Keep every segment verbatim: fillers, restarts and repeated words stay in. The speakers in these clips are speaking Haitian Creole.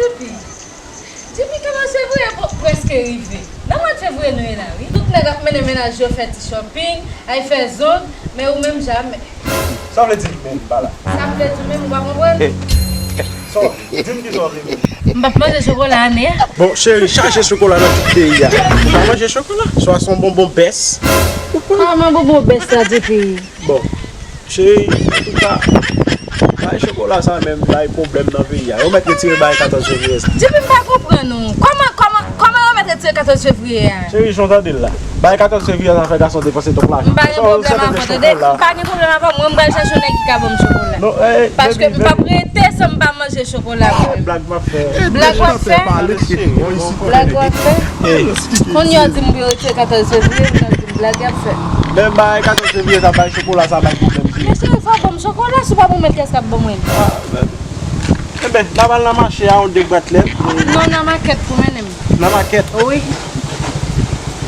Depi, depi katòz fevriye prèske rive. Nan mwa fevriye nou ye la, wi. Tout nèg ap mennen mennaj yo fè ti shopping, al fè zong, men ou menm jamè. Sa vle di menm pa la. Sa m vle di menm, ou pa konprann? So, di m ki sa w vle menm. M p ap manje chokola ane a. Bon, cheri, chache chokola nan tout peyi a. Ou pa manje chokola? Swa se yon bonbon bès. Kòman bonbon bès la, Depi? Bon, cheri, antouka, bagay chokola sa menm bay pwoblèm nan peyi a. Yo mèt retire bagay katòz fevriye sa. Depi m pa konprann ou. Kòman, kòman, kòman yo mèt retire katòz fevriye a? Cheri, jan w tande l la. Bagay katòz fevriye sa fè gason depanse twòp lajan. M pa gen pwoblèm avè w, tande. M pa gen pwoblèm avè w. Mwen, m pral chache yon nèg ki ka ban m chokola. Non, eh, paske m p ap rete san m pa manje chokola, mwen. Blag m ap fè. Blag w ap fè? Blag w ap fè? Kounye a w di m pou yo retire katòz fevriye, m di m blag y ap fè. Men bagay katòz fevriye sa bay chokola, sa bay pwoblèm, cheri. Men cheri, fò w ban m chokola, si w pa ban mwen, kiyès k ap ban mwen? Ah, men. Enben, n a pral nan mache a, yon de bwat lèt. Non, nan makèt pou mennen m. Nan makèt? Wi.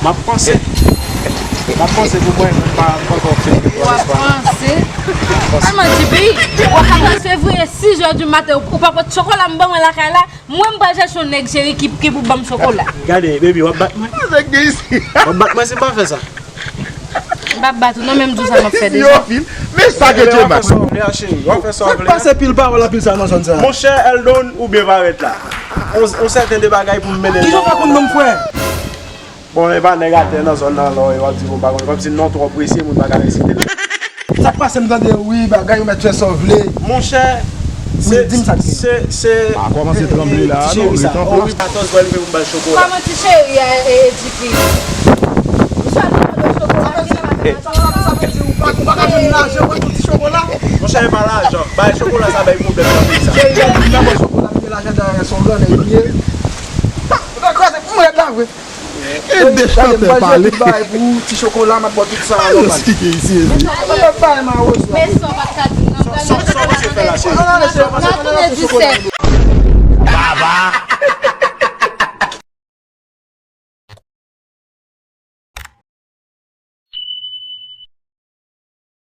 M ap panse. M ap panse pou mwen, mwen pa, m pa ankò fini. W ap panse? Kòman, Depi? Ou a katòz fevriye, sis è di maten, ou pa pot chokola m ban mwen lakay la? Mwen, m pral chèche yon nèg, cheri, ki, ki pou ban m chokola. Gade, baby, w ap bat mwen? Sa nèg gen isi? W ap bat mwen si m pa fè sa? M p ap bat ou, non, men m di w sa m ap fè deja. Men sa ke Dye bay. W ap fè sa w vle, cheri. W ap fè sa w vle. Sa k pase pil pawòl anpil sa nan zòn sa? Monchè, Eldon, ou byen parèt la. On, on sèten de bagay pou m mennen. Kijan w fè konn non m, frè? Bon, e pa nèg atè nan zòn nan, alò, e w ap di moun pa konn. Kòmsi non twò presye, moun pa ka resite l. Sa k pase m tande, wi, bagay, ou mèt fè sa w vle. Monchè, se, di m sa k gen. Se, se, pa kòmanse tranble la, non, li tanpon. Wi, katòz pral rive pou m ba l chokola. Kòman ti cheri a, e, e, Dipi? Misye al nan chokola. Sa vle di, ou pa, ou pa ka jwenn lajan pou ti chokola? Monchè, e pa lajan. Bay chokola sa bay pwoblèm nan peyi sa. Cheri, gade, nan ban chokola, m gen lajan dèyè, se yon grannèg li ye. Ou ta kraze pou mwen la, vre. E de chantè pale. Bay pou ti chokola, m ap bò tout sa. Yo sike isi, epi. Mwen pa bay mawozo. Men sa w pa t ka di m nan. Sa w, sa w, sa w panse fè la, cheri? Sa w panse fè la? Baba.